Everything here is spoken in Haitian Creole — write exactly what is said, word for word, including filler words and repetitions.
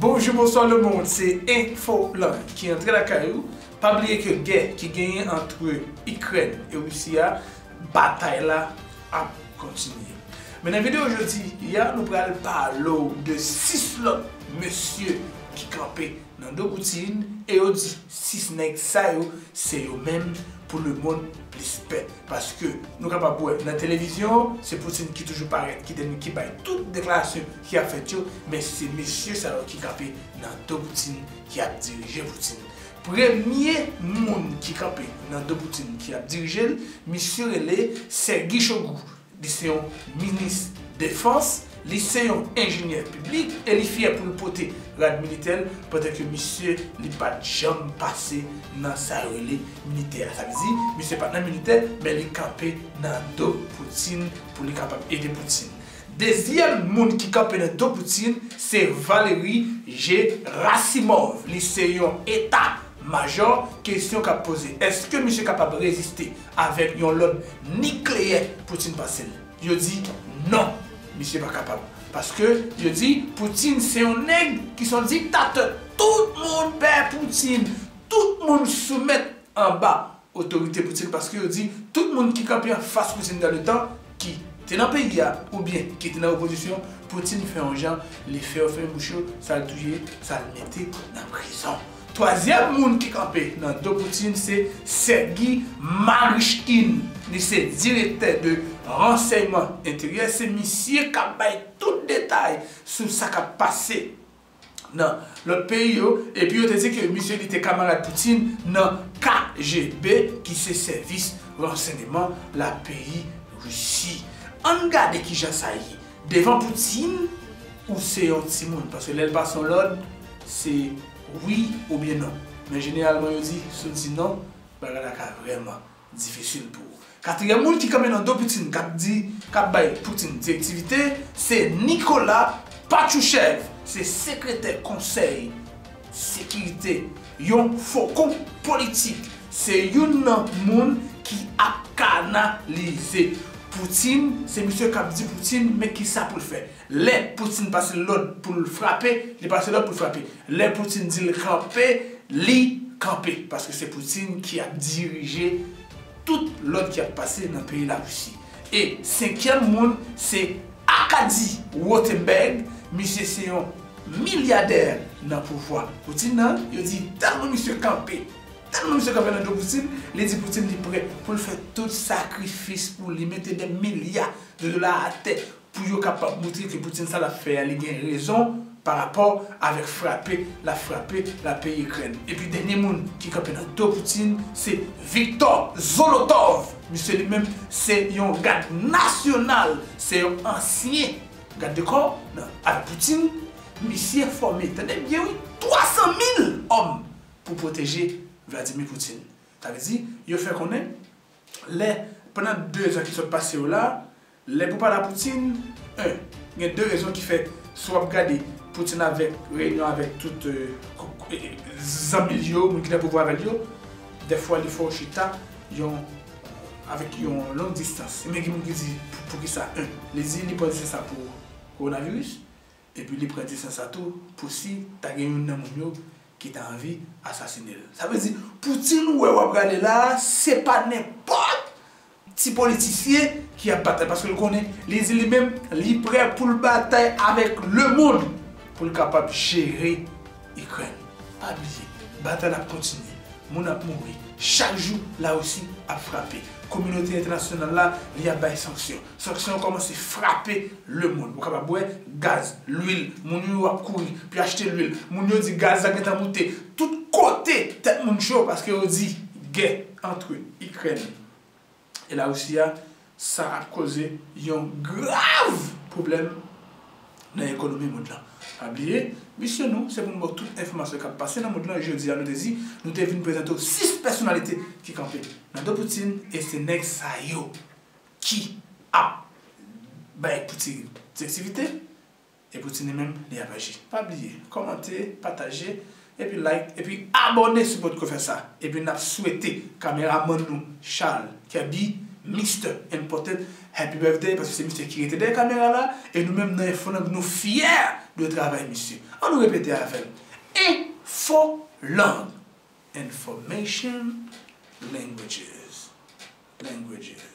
Bonjou, bonswa lemonn, se Enfoland ki antre lakay ou. Pa bliye ke gè ki genyen antre Ikrèn e Risi a, batay la ap kontinye. Men nan videyo jodi a, nou pral pale w de sis lòt mesye ki kanpe nan do Poutine e yo di sis nèg sa yo, se yo menm pou lemonn plis pè. Paske nou kapab wè nan televizyon, se Poutine ki toujou parèt, ki te, ki bay tout deklarasyon ki ap fèt yo, men se mesye sa yo ki kanpe nan do Poutine, ki ap dirije Poutine. Premye moun ki kanpe nan do Poutine ki ap dirije l, misye rele Sergei Shoigu. Li se yon minis defans, li se yon enjenyè piblik e li fyè pou l pote rad militè l, pandan ke misye li pa t janm pase nan sa yo rele militè a. Sa vle di, misye pa t nan militè, men li kanpe nan do Poutine pou li kapab ede Poutine. Dezyèm moun ki kanpe nan do Poutine, se Valery Gerasimov. Li se yon eta majò. Kesyon k ap poze, èske misye kapab reziste avèk yon lòd nikleyè Poutine pase l? Yo di non, misye pa kapab. Paske yo di Poutine se yon nèg ki se yon diktatè. Tout moun pè Poutine. Tout moun soumèt anba otorite Poutine, paske yo di tout moun ki kanpe anfas Poutine dan le tan, ki te nan peyi a oubyen ki te nan opozisyon, Poutine fè yon jan, li fè yo fèmen bouch yo, sa l touye, sa l mete nan prizon. Twazyèm moun ki kanpe nan do Poutine se Sergei Maryshkin. Li se direktè de ransèyman enteryè, se misye k ap bay tout detay sou sa k ap pase nan lòt peyi yo, epi yo te di ke misye li te kamarad Poutine nan K G B, ki se sèvis ransèyman lapeyi Risi. Ann gade kijan sa ye. Devan Poutine, ou se yon timoun, paske lè l pase yon lòd, se wi oubyen non. Men jeneralman yo di, si w di non, bagay la ka vrèman difisil pou ou. Katriyèm moun ki kanpe nan do Poutine, k ap di, k ap bay Poutine direktivite, se Nicolas Patrushev, se sekretè konsèy sekirite, yon fokon politik. Se youn nan moun ki ap kanalize Poutine, se misye k ap di Poutine men kisa pou l fè. Lè Poutine pase lòd pou l frape, li pase lòd pou l frape. Lè Poutine di l kanpe, li kanpe. Paske se Poutine ki ap dirije tout lòd ki ap pase nan peyi Larisi. E senkyèm moun, se Arkady Rotenberg. Misye se yon milyadè nan pouvwa Poutine nan. Yo di tèlman misye kanpe, tèlman misye kanpe nan do Poutine, li di Poutine li prè pou l fè tout sakrifis pou li mete de milya de dola atè pou yo kapab montre ke Poutine sa l ap fè a, li gen rezon pa rapò avèk frape l ap frape lapeyi Ikrèn. Epi dènye moun ki kanpe nan do Poutine, se Viktor Zolotov. Misye li menm, se yon gad nasyonal, se yon ansyen gad de kò nan, avèk Poutine. Misye fòme, tande byen wi, twa san mil òm pou pwoteje Vladimir Poutine. Sa vle di, yo fè konnen, lè, pandan de zan ki sot pase yo la, lè pou pale a Poutine, en, gen de rezon ki fè, si w ap gade Poutine avèk, reyinyon avèk tout, eh, ko-, eh, zanmi l yo, moun ki nan pouvwa avè l yo, dèfwa li fè w chita yon, avèk yon long distans. Men gen moun ki di, pou, poukisa, en, li di li pran distans sa pou kowonaviris, epi li pran distans sa tou pou si ta gen youn nan moun yo ki ta anvi asasine l. Sa vle di, Poutine ou wè w ap gade la a, se pa nenpòt ti politisyen ki ap batay, paske l konnen, li di li menm, li prè pou l batay avèk lemonn pou l kapab jere Ikrèn. Pa bliye, batay la ap kontinye. Moun ap mouri. Chak jou, Larisi ap frape. Kominote entènasyonal la, li ap bay sanksyon. Sanksyon yo kòmanse frape lemonn. Ou kapab wè gaz, lwil, moun yo ap kouri pou y achte lwil. Moun yo di gaz la gentan moute. Tout kote, tèt moun cho paske yo di gè antre Ikrèn e Larisi a, sa ap koze yon grav pwoblèm nan ekonomi mond lan. Pa bliye, misyon nou, se pou n ba w tout enfòmasyon k ap pase nan mond lan. Jodi a, nou te di, nou te vin prezante w sis pèsonalite ki kanpe nan do Poutine, e se nèg sa yo ki ap bay Poutine direktivite, e Poutine li menm, li ap aji. Pa bliye, kòmante, pataje, epi like, epi abòne si w potko fè sa. Epi n ap swete kameramann nou, Charles Kirby, Mister Important, happy birthday, paske se misye ki rete dèyè kamera la, e nou menm nan Infolang, nou fyè de travay misye. An nou repete avè l. Infolang. Information, languages. Languages.